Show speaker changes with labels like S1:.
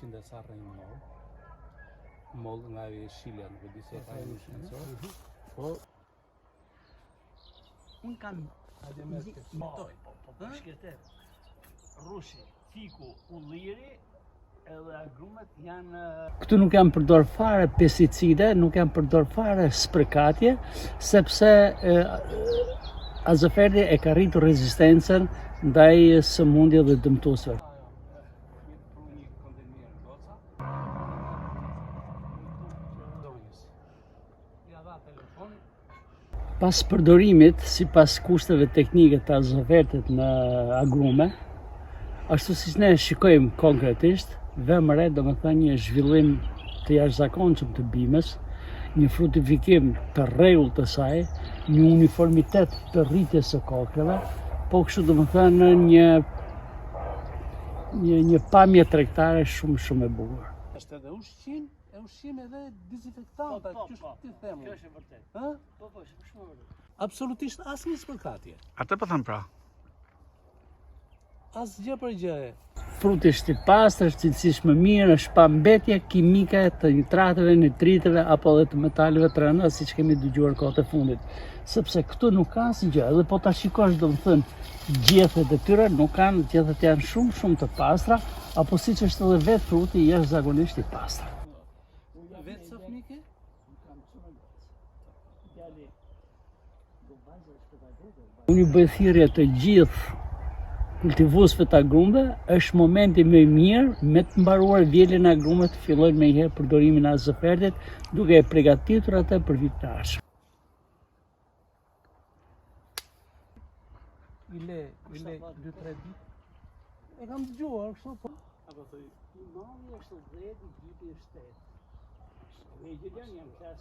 S1: Që dhe sa rrënjë mollë. Mollë nga ajo jeshilja, nuk e di si e ka emrin shkencor.
S2: Mhm.
S1: Po,
S2: Unë kam
S1: hajde merr këtë.
S2: Po,
S1: Fitoj.
S2: po, po, po, shkete. Rrushi, fiku, ulliri edhe agrumet janë Këtu nuk janë përdor fare pesticide, nuk janë përdor fare spërkatje, sepse e, azoferti e ka rritur rezistencën ndaj sëmundjeve dhe dëmtuesve.
S1: Pru një kontejner goca. Zonjës. Ja dha telefon.
S2: Pas përdorimit, sipas kushteve teknike të azofertit në agrume, ashtu siç ne e shikojmë konkretisht, vëmë re domethënë një zhvillim të jashtëzakonshëm të bimës, një frutifikim të rregullt të saj, një uniformitet të rritjes së kokrrave, po kështu domethënë një një një pamje tregtare shumë shumë e bukur.
S1: Është edhe ushqim, e ushqim edhe dezinfektant,
S2: Po, po,
S1: qysh
S2: po.
S1: ti them.
S2: Kjo është e vërtetë.
S1: Ë?
S2: Po, po, është shumë e vërtetë.
S1: Absolutisht asnjë spërkatje.
S3: Atë po them pra.
S1: Asgjë për gjëje.
S2: Fruti është i pastër, është cilësisht më mirë, është pa mbetje kimike të nitrateve, nitriteve apo edhe të metaleve të rënda, siç kemi dëgjuar kohët e fundit. Sepse këtu nuk ka asgjë, edhe po ta shikosh domethënë gjethet e tyre nuk kanë, gjethet janë shumë shumë të pastra, apo siç është edhe vetë fruti jashtëzakonisht i pastër.
S1: Vetë sa fëmijë ke?
S2: Unë ju bëj thirrje të gjithë kultivuesve të agrumeve, është momenti më i mirë me të mbaruar vjeljen e agrumeve të fillojnë menjëherë përdorimin e azofertit, duke e përgatitur atë për vitin e ardhshëm.
S1: I le, i le 2-3 ditë. E kam dëgjuar kështu, po. Apo thoj,
S2: I madhi është 10, i gjyti është 8. Ne gjë janë klas.